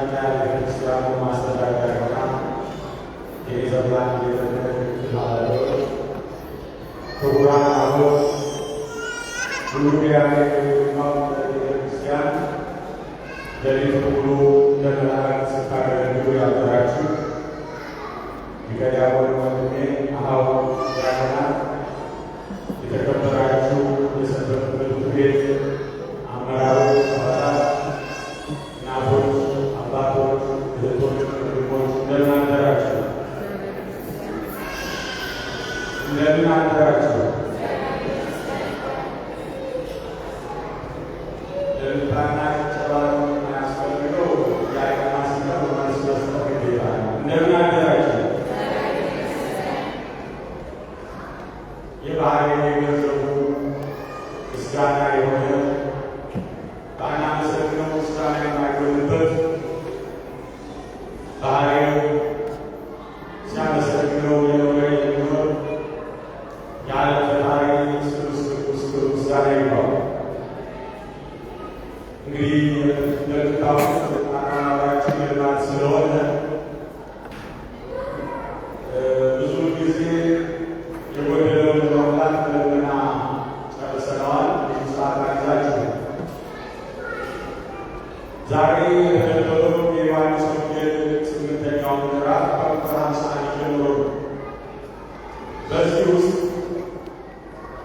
የታችኛ ቤተክርስቲያኑ ማስተዳደሪያና የኔዘርላንድ ቤተ ክህነት ምክትል ኃላፊዎች፣ ክቡራን አበው፣ ብሩክ ሊቃውንተ ቤተክርስቲያን፣ ሌሊቱን ሙሉ እንደ መላእክት ስታገለግሉ ያደራችሁ ሊቀ ዲያቆን ወንድሜ አኀው ዲያቆናት፣ የተከበራችሁ የሰንበት ትምህርት ቤት አመራሮች፣ አባላት፣ እናቶች፣ አባቶች፣ እህቶች፣ ወንድሞች፣ እንደምን አደራችሁ? እንደምን አደራችሁ? እልልታና ጭብጨባ የማያስፈልገው፣ ጥያቄና ሲቀርብ መልስ መስጠት ግዴታ ነው። እንደምን አደራችሁ? የባህሪ የገንዘቡ ምስጋና የሆነ፣ ባናመሰግነው ምስጋና የማይጎልበት፣ ባህሪው ሲያመሰግነው የኖረ የሚኖር የዓለም ፈጣሪ ስሉስ ቅዱስ ክብር ምስጋና ይግባው። እንግዲህ እንደምታውቁት አኗኗራችን ልማት ስለሆነ ብዙ ጊዜ የጎደለውን ለመሙላት በልመና ጨርሰነዋል። ብዙ ሰዓት አይዛችሁ። ዛሬ የተነበበው የዮሐንስ ወንጌል 8ኛው ምዕራፍ ከቁጥር 51 ጀምሮ ነው። በዚህ ውስጥ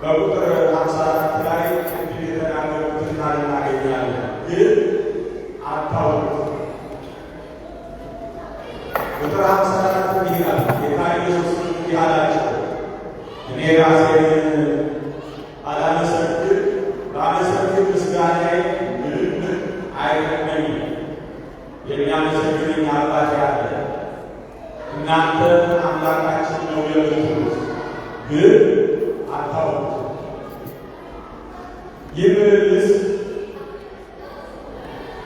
በቁጥር 54 ላይ ቅድም የተናገሩትን ቃል እናገኛለን። ግን አታውቁት። ቁጥር 54 እንዲህ ይላል፣ ጌታ ኢየሱስ እንዲህ አላቸው፣ እኔ ራሴን አላመሰግን ባመሰግን ምስጋናዬ ምንም አይጠቅመኝም። የሚያመሰግነኝ አባቴ አለ፣ እናንተ አምላካችን ነው የምትሉት፣ ግን አታውቁት። ይህ ምልልስ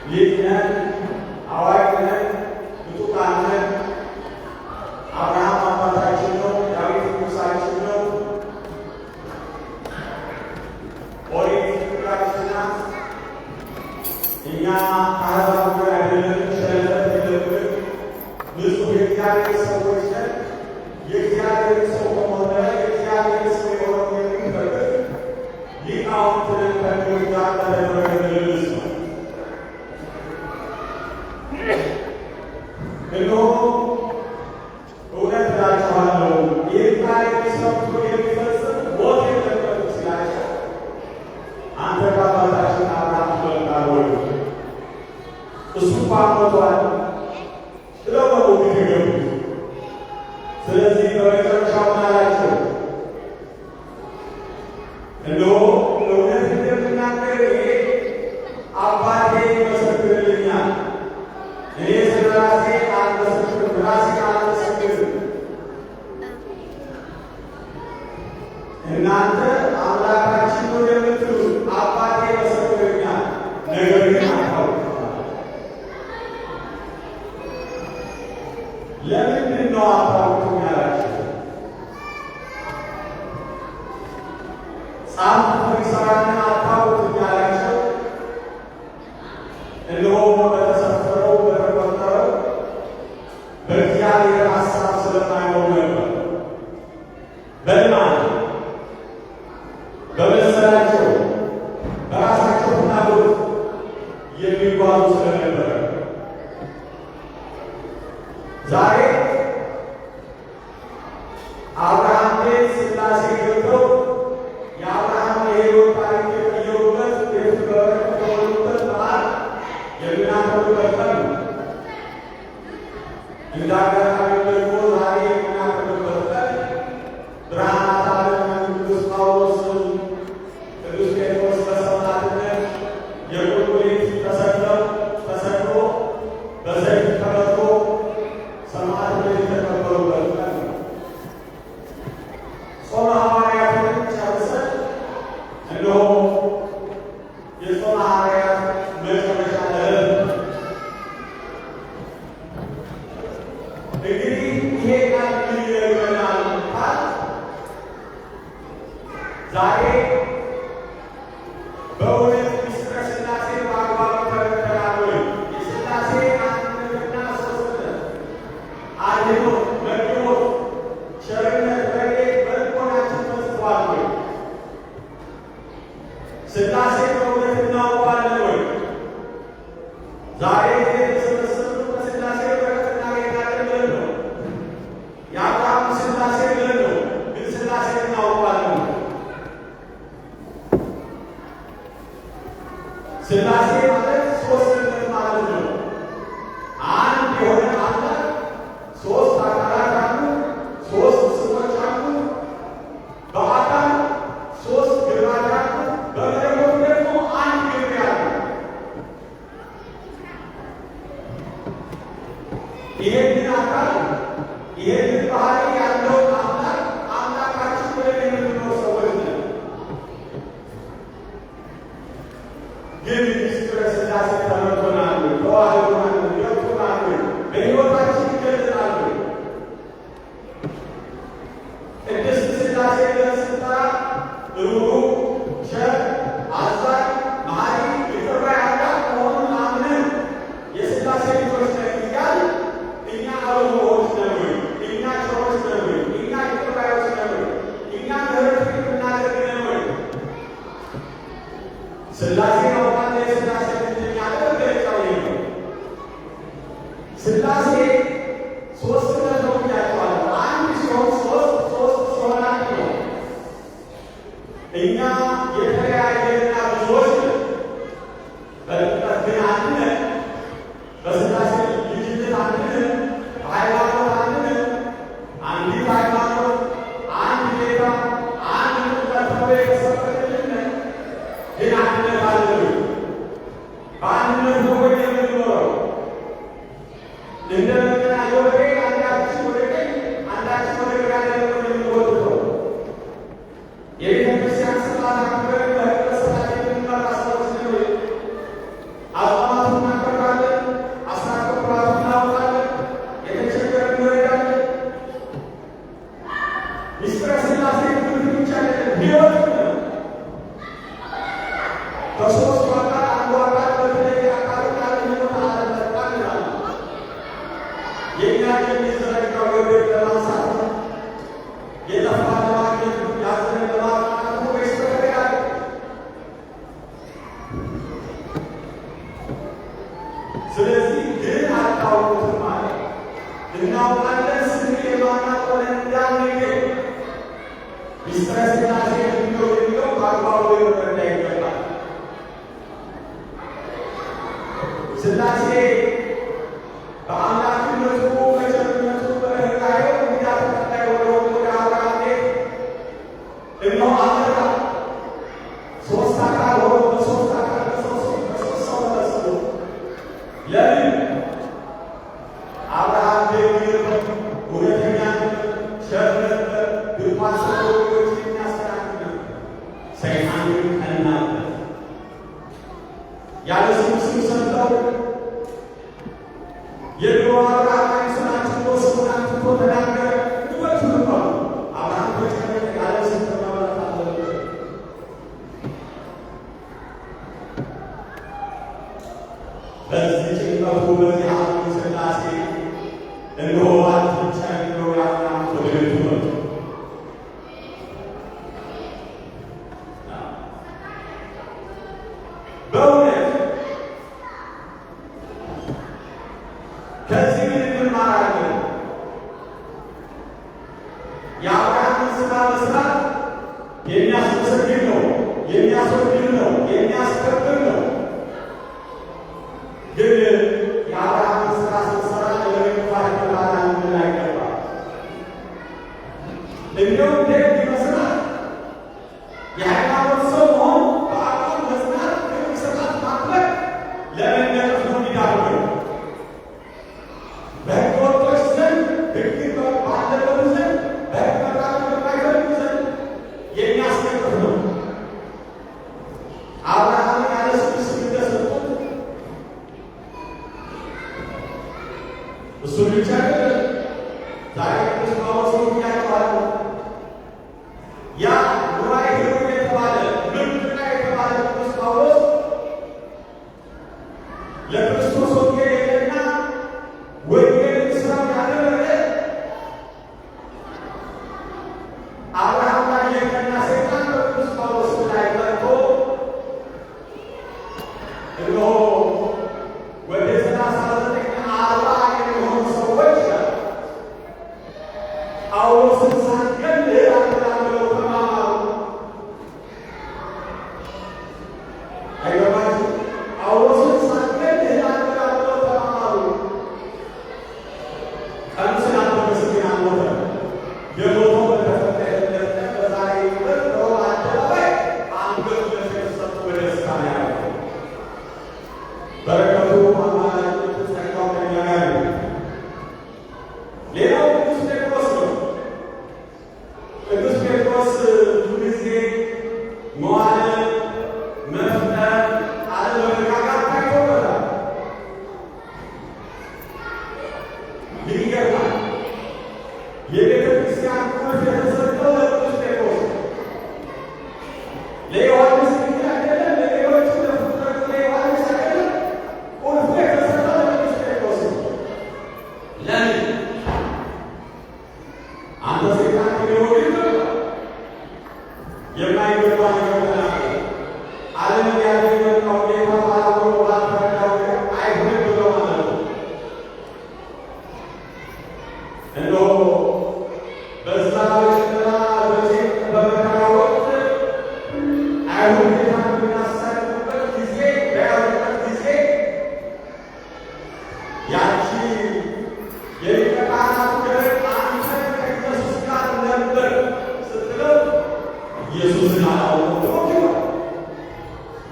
ሊቅ ነን፣ አዋቂ ነን፣ ምጡቃን ነን፣ አብርሃም አባታችን ነው፣ ዳዊት ንጉሣችን ነው፣ ኦሪት ፍቅራችን ናት፣ እኛ ከአሕዛብ ጋር አይደለንም፣ ሸለፈት የለብንም፣ ንጹሕ የእግዚአብሔር ሰዎች ነን። የእግዚአብሔር ሰው ከመሆን በላይ የእግዚአብሔር ሰው የሆነው የሚፈቅድ ሊቃውንት ነን ከሚሉት ጋር በተደረገ ምልልስ ነው። እነሆ እውነት እላችኋለሁ፣ ይህን ቃል ሰምቶ የሚፈጽም ሞት የለበትም ሲላቸው፣ አንተ ከአባታችን አብርሃም ትበልጣለህ ወይ? እሱ እንኳን ሞቷል ብለው ነው ሙግት የገቡት። ስለዚህ በመጨረሻው ምን አላቸው? እነሆ እውነት እንደምናገር እኔ አባቴ ይመሰክርልኛል። እኔ ስለ ራሴ አልመሰክርም፣ ራሴን አልመሰክርም። እናንተ አምላካችን ነው የምትሉት አባቴ ይመሰክርልኛል፣ ነገር ግን አታውቁም። ለምንድን ነው አታውቁም ያላቸው? ጸሐፍት ፈሪሳውያንን አታውቁትም ያላቸው እነሆ በተሰፈረው በተቆጠረው በእግዚአብሔር ሐሳብ ስለማይኖሩ ነበር። በልማድ በመሰላቸው በራሳቸው ፍላጎት የሚጓዙ ስለነበረ። ዛሬ አብርሃም ቤት ሥላሴ ገብተው የአብርሃም የሕይወት ታሪክ የቀየሩበት፣ ቤቱ በበረከት የሞሉበት በዓል የምናከብርበት ቀን ነው። እንደ አጋጣሚ ደግሞ ዛሬ የምናከብርበት ቀን ብርሃናተ ዓለም ቅዱስ ጳውሎስ፣ ቅዱስ ጴጥሮስ በሰማዕትነት የቁልቁሊት ተሰቅለው ተሰቅሎ በሰይፍ ተመትሮ ሰማዕትነት የተቀበሉበት ቀን ነው። ጾመ ሐዋርያትን ጨርሰን እነሆ የጾመ ሐዋርያት መጨረሻ ዕለት ነው። ዛሬ የተሰበሰብነው ከሥላሴ በረከት እናገኛለን ብለን ነው። የአብርሃም ሥላሴ ብለን ነው። ግን ሥላሴ እናውቀዋለን። ሥላሴ ማለት ሦስትነት ማለት ነው። አንድ የሆነ አምላክ ሦስት አካላት አሉ፣ ሦስት ስሞች አሉ። በአካል ሦስት ግብራት አሉ፣ በመለኮት ደግሞ አንድ ግብር አለ። ይሄንን አካል ይሄንን ባህሪ ያለው አምላክ አምላካችን ብለን የምንኖር ሰዎች ነን። ግን ምስጢረ ሥላሴ ተመርቶናል፣ ተዋህዶናል፣ ገብቶናል፣ በሕይወታችን ይገለጣል። ቅድስት ሥላሴ ብለን ስንጠራ ሩኅሩኅ፣ ቸር፣ አዛኝ፣ መሐሪ፣ ይቅር ባይ አምላክ መሆኑን አምነን የሥላሴ ልጆች ነን እያልን እኛ ሩኅሩኆች ነን ወይ? እኛ ቸሮች ነን ወይ? እኛ ይቅር ባዮች ነን ወይ? እኛ ምሕረት የምናደርግ ነን ወይ? ሥላሴ አውቃለሁ፣ የሥላሴ ልጅ ነኝ ያለ መገለጫው ይሄ ነው። ሥላሴ ሦስትነት ነው ብያቸዋለሁ። አንድ ሲሆን ሦስት፣ ሦስት ሲሆን አንድ ነው። እኛ የተለያየንና ብዙዎች ነን። በጥምቀት ግን አንድ ነን። በሥላሴ ልጅነት አንድ ነን። በሃይማኖት አንድ ነን። አንዲት ሃይማኖት፣ አንድ ጌታ፣ አንድ ጥምቀት ተብሎ የተሰበከልን ነን። ግን አንድነት አለ ወይ? በአንድነት ነው ወይ የምንኖረው? እንደ መገናኛ በሬ አንዳችን ወደ ቀኝ አንዳችን ወደ ግራ ነው የምንጎትተው። የቤተ ክርስቲያን ስርዓት አክብረን በሕገ ስርዓት የምንመራ ሰዎች ነን ወይ? አጽዋማቱን እናከብራለን፣ አስራት በኩራቱን እናወጣለን፣ የተቸገረን እንረዳለን። ምስጢረ ሥላሴ ትምህርት ብቻ አይደለም፣ ሕይወት ነው። ከሦስቱ አካል አንዱ አካል በተለየ አካሉ ያለ ሕይወት አለመጣም ይላል። የእኛ የሚዘረጋው ወደብ ለማንሳት ነው፣ የጠፋ ለማግኘት ነው፣ ያዘነ ለማጽናናት ነው ወይስ በተለያየ? ስለዚህ ግን አታውቁትም ማለት እናውቃለን ስንል የማናውቅ ሆነን እንዳንገኝ ምስጢረ ሥላሴ ምንድን ነው የሚለው በአግባቡ ልንረዳ ይገባል። ሥላሴ በአምላክነቱ በቸርነቱ በርኅራኄው እንግዳ ተቀባይ ወደሆነ ወደ አብርሃም ቤት እነሆ አመጣ። ሦስት አካል ሆኖ በሦስት አካል በሦስት ሰው ተመስሎ ለምን? አብርሃም ደግ ነበር፣ እውነተኛ ነበር፣ ቸር ነበር፣ ድንኳን ሰጥቶ እንግዶችን የሚያስተናግድ ነበር። ሰይጣን ግን ቀናበት። ያለ ስሙ ስም ሰጠው። የድሮ አብርሃም አይምሰላችሁ ብሎ ስሙን አጥፍቶ ተናገረ። ብዙዎቹ ነበሩ። አብርሃም ተጨነቀ። ያለ ስም መብላት አለበት። በዚህ ጭንቀቱ በዚህ ሐዘኑ ሥላሴ እነሆ አትጨነቅ ብለው ያጽናኑት ወደ ቤቱ መጡ። በእውነት ከዚህ ምን እንማራለን? የአብርሃምን ሥራ መስራት የሚያስመሰግን ነው፣ የሚያስወድድ ነው፣ የሚያስከብር ነው። ግን የአብርሃምን ሥራ ስንሰራ ለመግፋት ይመጣናል ልንል አይገባም። እንደውም ደግ መስራት፣ የሃይማኖት ሰው መሆን፣ በአቋም መጽናት፣ ሕግ ስርዓት ማክበር ለመነቀፍ ነው የሚዳርገው። በሕገ ወጦች ዘንድ፣ ሕግ ባለበት ዘንድ፣ በሕግ መምራት በማይፈልጉ ዘንድ የሚያስነቅፍ ነው። አብርሃምን ያለ ስሙ ስም እንደሰጡት እሱ ብቻ አይደለም። ዛሬ ቅዱስ ጳውሎስ ብያቸዋለሁ። ያ ንዋይ ኅሩይ የተባለ ምርጥ ዕቃ የተባለ ቅዱስ ጳውሎስ ለክርስቶስ ወንጌል የቀና ወንጌልን ስራው ያደረገ አብርሃም ላይ የቀና ሰይጣን በቅዱስ ጳውሎስ ላይ መጥቶ እነሆ ወደ በረከቱ አማላጅነቱ ጸጋው ከእኛ ጋር ይሁን። ሌላው ቅዱስ ጴጥሮስ ነው። ቅዱስ ጴጥሮስ ብዙ ጊዜ መዋለል፣ መፍጠር፣ አለመረጋጋት ታይቶበታል። ግን ይገርማል። የቤተ ክርስቲያን ቁልፍ የተሰጠው ለቅዱስ ጴጥሮስ ነው። ለዮሐንስ ግን አይደለም፣ ለሌሎቹ ለፍጥረቱ ለዮሐንስ አይደለም። ቁልፉ የተሰጠው ለቅዱስ ጴጥሮስ ነው። ለምን? አንተ ሰይጣን ከእኔ ወግድ ብሏል። የማይገባ ነገር ተናገረ። ዓለምን ያለ የመጣው ጌታ ባላወቀው ባልተረዳው ነገር አይሆንም ብሎ ማለት ነው። እነሆ በዛ በጨለማ በጭንቅ በመከራ ወቅት አይሁድ ጌታን በሚያሳድዱበት ጊዜ፣ በያዙበት ጊዜ ያቺ የሊቀ ካህናቱ ገረድ አንተ ከኢየሱስ ጋር ነበር ስትለው ኢየሱስን አላወቅሁም ብሎ ክዷል።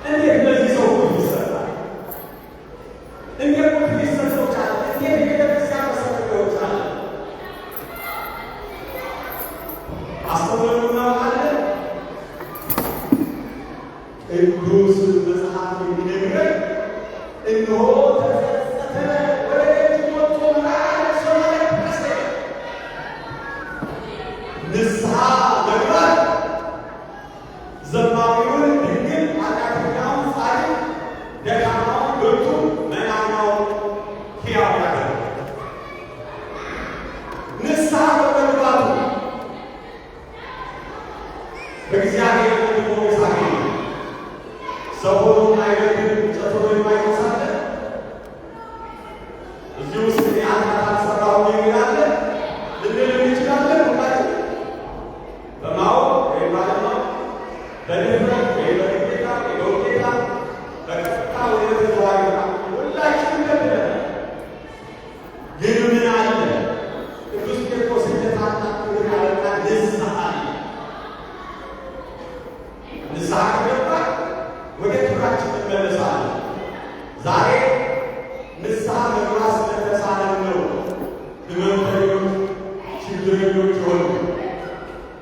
እንዴት ለዚህ ሰው ቁልፍ ይሰጣል? እንዴት ቁልፍ ሊሰጠው ቻለ? እንዴት የቤተ ክርስቲያን መሰረት ሊሆን ቻለ? አስተውለን እናውቃለን። ቅዱስ መጽሐፍ የሚነግረን እነሆ ተጸጸተ፣ ወደ ደጅ ወጥቶ መራራ ልቅሶ አለቀሰ። ንስሐ መግባት ዘማዊውን ድንግል፣ ኃጢአተኛውን ጻድቅ፣ ደካማውን ብርቱ፣ መናኛውን ሕያው ያደርጋል። ንስሐ በመግባቱ በእግዚአብሔር ዘንድ ሞገስ አገኘ። ሰው ሆኖ የማይበድል፣ እንጨት ሆኖ የማይሞት አለ? እዚህ ውስጥ እኔ ኃጢአት አልሠራሁም የሚል አለ ልንል እንችላለን። ሁላችን በማወቅ ወይም ባለማወቅ፣ በድፍረት ወይም በግዴታ ወይ በውዴታ፣ በቀጥታ ወይ በተዘዋዋሪ ሁላችንም በድለናል። ግን ምን አለ? ቅዱስ ጴጥሮስ ለታላቅ ክብር ያበቃ ንስሐ አለ። ንስሐ ከገባ ወደ ክብራችን እንመለሳለን። ዛሬ ንስሐ መግባት ስለተሳነን ነው ህመምተኞች፣ ችግረኞች የሆኑ፣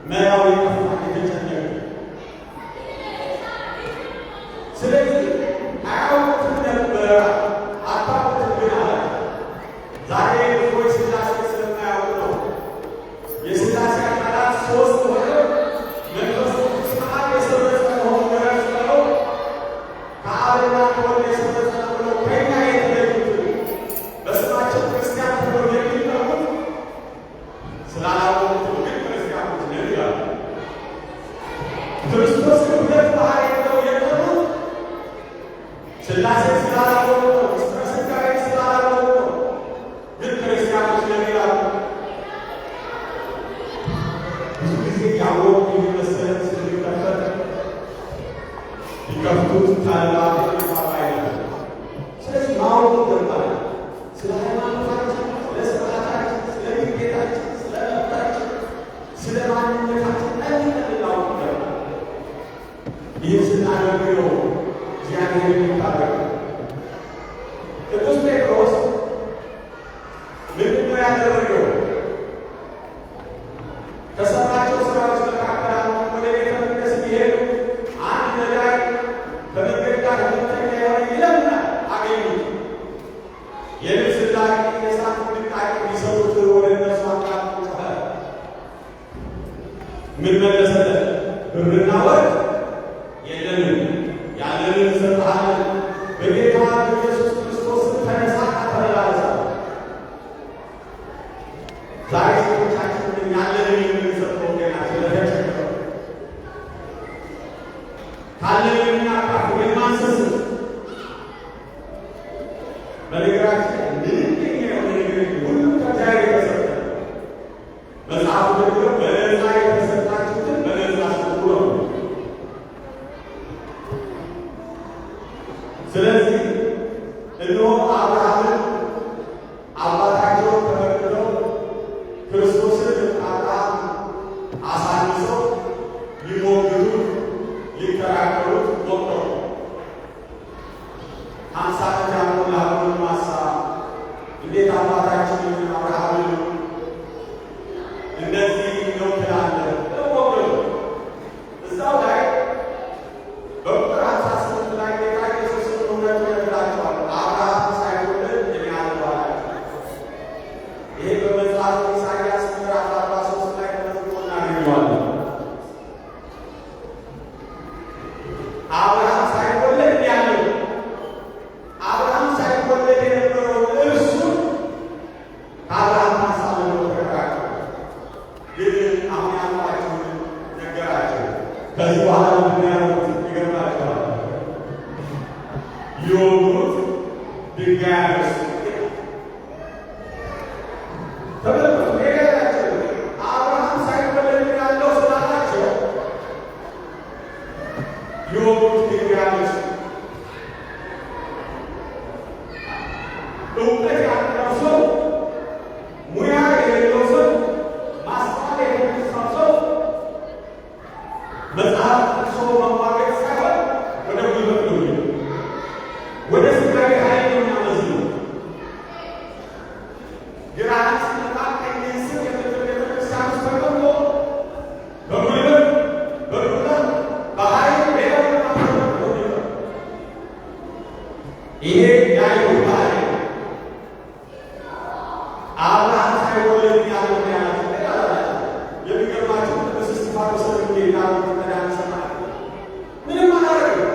መላው የጠፋ፣ የተጨነቁ። ስለዚህ አያውቁትም ነበር፣ አታውቁትም ግን አላቸው። ዛሬ ብዙዎች ሥላሴ ስለማያውቁ ነው። የሥላሴ አካላት ሶስት ሆነው መንፈስ ቅዱስ ከአብ የሰረጸ መሆኑን ረስተው፣ ከአብና ከወልድ የሰረጸ ነው ብለው ከኛ የተለዩት፣ በስማቸው ክርስቲያን ተብለው የሚጠሩት ስላላወቁት ነው። ግን ክርስቲያኖች ነን ይላሉ። ክርስቶስ ግን ሁለት ባህሪ ብለው የጠሩት ሥላሴ ስላላወቁ ነው። ምስጢረ ሥጋዌ ስላላወቁ ነው። ግን ክርስቲያኖች ነን ይላሉ። ብዙ ጊዜ ያወቁ የሚመሰለን ስለሚከፈት ቢከፍቱት ተልባ የሚባል አይነት ነው። ስለዚህ ማወቅ ይገባል። ስለ ሃይማኖታችን፣ ስለ ስርዓታችን፣ ስለ ግዴታችን፣ ስለ መብታችን፣ ስለ ማንነታችን ጠንቅቀን ልናውቅ ይገባል። ይህን ስናደርግ ነው እግዚአብሔር የሚታረቀው። ቅዱስ ጴጥሮስ ምንድን ነው ያደረገው? ከሰራቸው ስራዎች መካከል አንዱ ወደ ቤተ መቅደስ ቢሄዱ አንድ ነዳይ በመንገድ ዳር ህመምተኛ የሆነ ይለምናል፣ አገኙት። የልብስ ላቂ የሳንቲም ድቃቂ ሊሰጡት ወደ እነርሱ አንጋጦ ጮኸ። ምን መለሰለት? ብርና ወርቅ የለንም፣ ያለንን እንሰጥሃለን። በጌታ በኢየሱስ ክርስቶስ ተነሳና ተመላለስ። ዛሬ ሴቶቻችንን ያለንን የምንሰጠው ገና ስለተቸገሩ ካለን የምናካፍል፣ የማንሰስት። በነገራችን ላይ ምንም የኛ የሆነ ነገር የለም። ሁሉም ከእግዚአብሔር የተሰጠ። መጽሐፉ ደግሞ በነፃ የተሰጣችሁትን በነፃ ስጡ ነው። ስለዚህ እነሆ አብርሃምን አባታቸውን ተመልክተው ክርስቶስን አብርሃም አሳንሰው ሊሞግቱት ሊከራከሩት ሞከሩ። 50 ዓመት አባታችንን አብርሃምን እንደዚህ ነው ትላለህ? እዛው ላይ በቁጥር 58 ላይ ጌታ ኢየሱስን እውነት እውነት እላችኋለሁ አብርሃም ሳይወለድ እኔ አለሁ አላቸው። ይሄ በመጽሐፈ ኢሳይያስ ምዕራፍ 43 ላይ ተመዝግቦ እናገኘዋለን። አብርሃም ሳይወለድ እኔ አለሁ። አብርሃም ሳይወለድ የነበረው እርሱ ከአብርሃም ታንሳለህ ብለው ተከራከሩ። ግን አሁን ያልኳችሁን ነገራቸው። ከዚህ በኋላ ምንድን ነው ያደረጉት? ይገርማቸዋል። ሊወግሩት ድንጋይ አነሱ። ተመልከቱ፣ ሌላ ያላቸው አብርሃም ሳይወለድ ያለው ስላላቸው ሊወግሩት ድንጋይ አነሱ። እውቀት ያለው ሰው፣ ሙያ የሌለው ሰው፣ ማስተዋል የተነሳው ሰው መጽሐፍ ጠቅሶ መሟገት ሳይሆን ወደ ጉልበት ነው የሚሄደው፣ ወደ ስጋዊ ኃይል ነው የሚያመዝነው። ግራህን ሲመታ ቀኝህን ስጥ የምትል ቤተክርስቲያን ውስጥ ተቀምጦ በጉልበት፣ በዱላ፣ በኃይል ሌላውን ለማስመለክ ነው የሚለው። ይሄ የአይሁድ ባህል ነው። አብርሃም ሳይወለድ ያለው ያላቸው ሌላ አላላቸው። የሚገርማችሁ ቅዱስ እስጢፋኖስን እንዴት አሉት? ቀዳሚ ሰማዕት ምንም አላደረገም።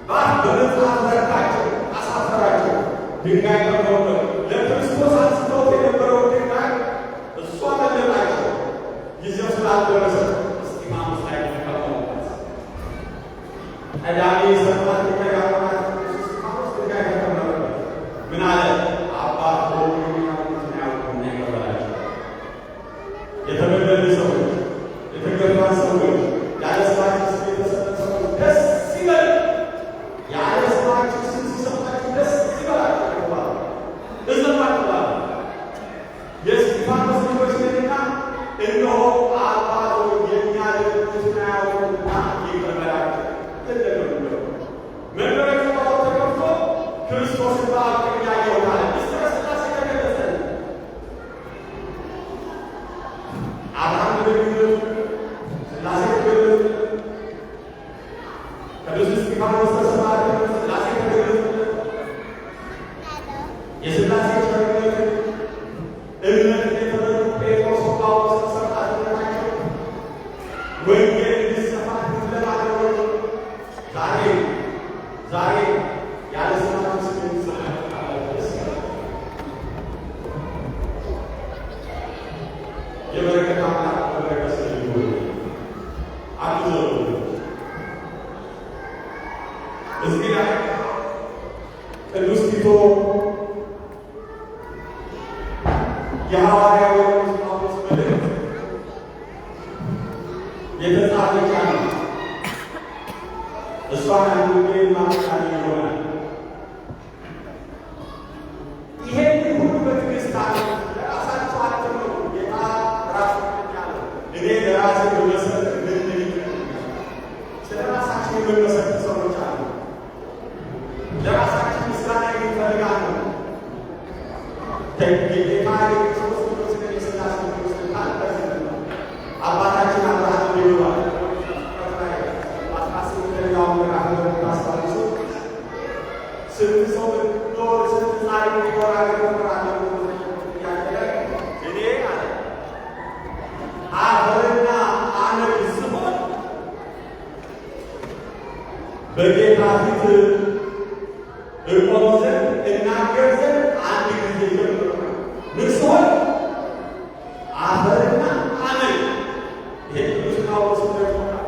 ባት በመጽሐፍ ረታቸው፣ አሳፈራቸው። ድንጋይ ቀብረውበት ለክርስቶስ አንስተውት የነበረውን ድንጋይ እሱ አመለጣቸው። ጊዜው ስላልደረሰ እስጢፋኖስ ላይ ተቀመጡበት። ቀዳሚ ሰማዕት ሊቀ ዲያቆናት ቅዱስ እስጢፋኖስ ድንጋይ ተቀመጠበት። ምን አለ? አባት ሆይ የሚያደርጉትን አያውቁምና ይቅር በላቸው። የተበደሉ ሰዎች፣ የተገፋን ሰዎች፣ ያለ ስማችሁ ስም የተሰጠን ሰዎች ደስ ይበል። ያለ ስማችሁ ስም ሲሰጣችሁ ደስ ይበላችሁ ተባለ። እዘኗቸዋል። የእስጢፋኖስ ልጆች ነንና እነሆ አባት ሆይ የሚያደርጉትን አያውቁምና ይቅር በላቸው። ትልቅ ነው። መንበረ ጸባዖት ተከፍቶ ክርስቶስን በአብ ቀኝ አየሁት አለ። ምስጢረ ሥላሴ ተገለጸ። አብርሃም በደግነቱ ሥላሴ ተገለጹ። ቅዱስ እስጢፋኖስ በሰማዕትነት ሥላሴ ተገለጹለት። የሥላሴ ቸርነትን እምነትን የተረዱ ጴጥሮስ ጳውሎስ በሰማዕትነታቸው ወንጌል እንዲሰፋ ለማድረግ ዛሬ ዛሬ ያለ ስማችሁ ስም የሚሰጣችሁ ካላችሁ ደስ ይበላችሁ። የበረከት አምላክ በበረከት ስለሚሆን አትዘኑ። እዚህ ላይ ቅዱስ ቲቶ የሐዋርያው የቅዱስ ጳውሎስ መልእክት የተጻፈች አለች። እሷን አንብቤ ማጠቃለል ይሆናል። ይሄንን ሁሉ በትዕግስት አለ። ለራሳችሁ አትመኩ። ጌታ ራሱ ያለው እኔ ለራሴ ብመሰክር ምን ይጠቅመኛል? ስለ ራሳችን የምንመሰክር ሰዎች አሉ። ለራሳችን ምስጋና የሚፈልጋሉ። ጌታ የክርስቶስ ቅዱስ የሥላሴ ቅዱስ ቃል በዚህ ነው። አባታችን አብርሃም ይብሏል። 18ኛው ምዕራፍ እንደምታስታውሱ ስንት ሰው ብትኖር ስንት ጻድቅ ቢኖር አገር እኖራለሁ ብሎ በጠየቁት ጥያቄ ላይ እኔ አለ አፈርና አመድ ስሆን በጌታ ፊት እቆም ዘንድ እናገር ዘንድ አንድ ጊዜ ጀምሮ ምን ስሆን አፈርና አመድ። ይሄ ቅዱስ ጳውሎስ ደግሞታል።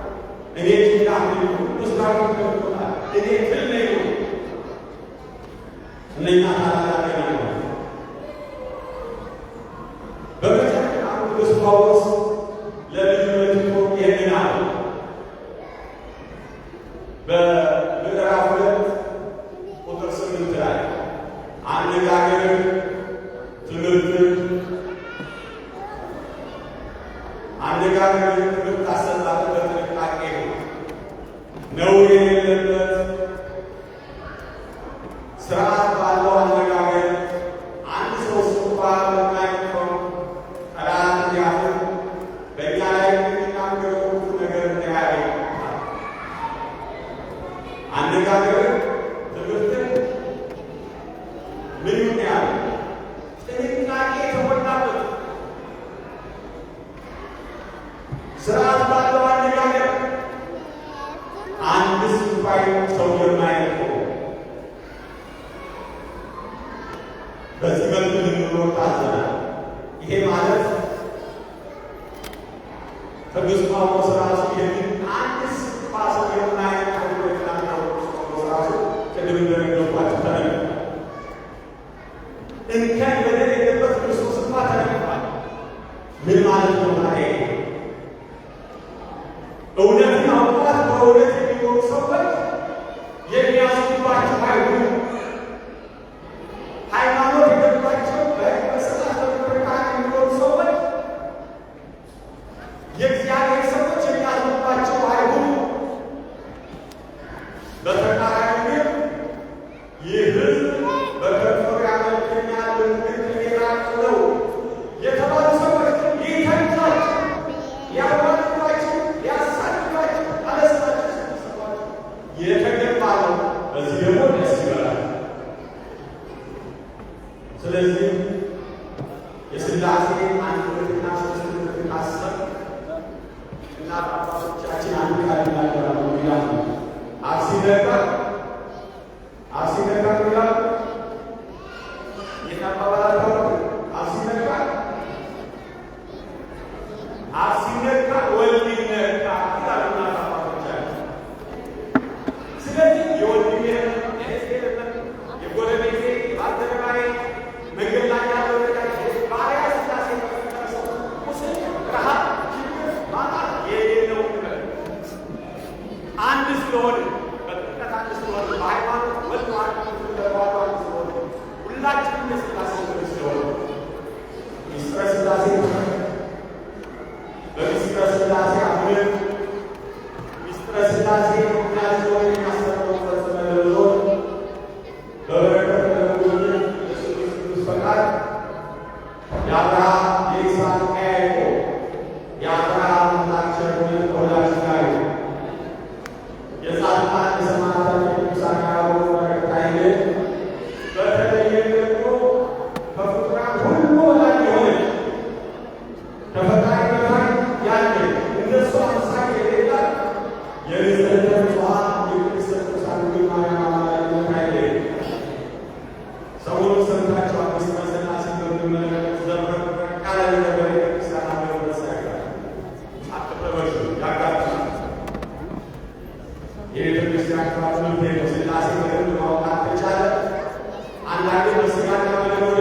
እኔ ጭንጋፍ ነኝ። ቅዱስ ዳዊት ደግሞታል። እኔ ትል ነኝ። እነኛ ታላላቅ ናቸው። በመጨረሻ ቅዱስ ጳውሎስ ለልጁ ለቲቶ ይህንን አለ። በምዕራፍ 2 ቁጥር 8 ላይ አነጋገርህ፣ ትምህርትህ፣ አነጋገርህ፣ ትምህርት አሰጣጥህ በጥንቃቄ ነው፣ ነውር የሌለበት ስርዓት ባለው አነጋገር አንድ ሰው ምን ይሁን ያለው ጥንቃቄ የተሞላበት ስርዓት ባለው አነጋገር አንድስ እንኳን ሰው የማያልፈው በዚህ መልኩ ልንኖር ታዘናል። ይሄ ማለት ቅዱስ ጳውሎስ ራሱ ይህንን አንድስ እንኳ ሰው የማያልፈው ብሎ የተናገረው ቅዱስ ጳውሎስ ራሱ ቅድም እንደነገርኳችሁ ተነግሯል። እንከን በደል የሌለበት ክርስቶስ እንኳ ተነግሯል። ምን ማለት ነው ታዲያ? እውነትን አውቋት በእውነት የሚኖሩ ሰዎች የሚያስቡባቸው አይሆኑ። ሃይማኖት የገባቸው በሕግ በስርዓት በምክረ የሚኖሩ ሰዎች የእግዚአብሔር ሰዎች የሚያዝኑባቸው አይሆኑ። በተቃራኒ ግን ይህ ሕዝብ በከንፈሩ ያመልከኛል፣ ልቡ ግን ከእኔ የራቀ ነው የተባሉ ሰዎች ግን ሊተቿቸው፣ ሊያዋርዷቸው፣ ሊያሳድዷቸው፣ አለስማቸው ሲሰጧቸው የተገባ ነው። በዚህ ደግሞ ደስ ይበላል። ስለዚህ የሥላሴ አንድነትና ሦስትነትን ካሰብ እናት አባቶቻችን አንድ ቃል ይናገራሉ ይላሉ። አብ ሲነካ አብ ሲነካ ይላሉ። ይህን አባባል አታውቁም? አብ ሲነካ አብ ሲነካ ወልድ ይነካ ይላሉ እናት አባቶቻችን። ስለዚህ የወንድሜ የእህቴ የጎረቤቴ ባልደረባዬ መንገድ ላይ ያለው ነገር ባሪያ ሥላሴ የተፈጠረ ሰው ቁስል፣ ረሃብ፣ ችግር፣ ማጣት የሌለው ነገር አንድ ስለሆነ በጥምቀት አንድ ስለሆነ በሃይማኖት ወልድ ዋህድ በተዋህዶ አንድ ስለሆነ ሁላችንም የሥላሴ ልጆች ስለሆነ ሚስጥረ ሥላሴ በሚስጥረ ሥላሴ አምነን ሚስጥረ ሥላሴ ምክንያት ስለሆነ የሚያስተምረው ፈጽመን ለመኖር በበረከት ለመጎብኘት የሱስ ቅዱስ ፈቃድ የአብርሃም የይስሐቅ የያዕቆብ የአብርሃም አምላክ ቸርነት ከሁላችን ጋር ይሁን። የጻድቃን የሰማዕታት የቅዱሳን የአበው በረከት አይለየን። በተለየ ደግሞ ከፍጡራን ሁሉ በላይ የሆነች ከፈጣሪ በታች ያለች እንደሱ አምሳል የሌላት የንጽሕተ ንጹሐን የቅድስተ ቅዱሳን ድንግል ማርያም አማላጅነት አይለየን። ሰሞኑን ሰምታችኋል። ምስጢረ ሥላሴን በሚመለከት ዘብረቅረቅ ያለ ነገር በቤተክርስቲያን አገልግሎት ሳይቀር አትረበሹ፣ ያጋጥማል። የቤተ ክርስቲያን ትምህርት ነው። ሥላሴ በደንብ ማወቅ አልተቻለ። አንዳንዴ በሥጋና በደም ወደ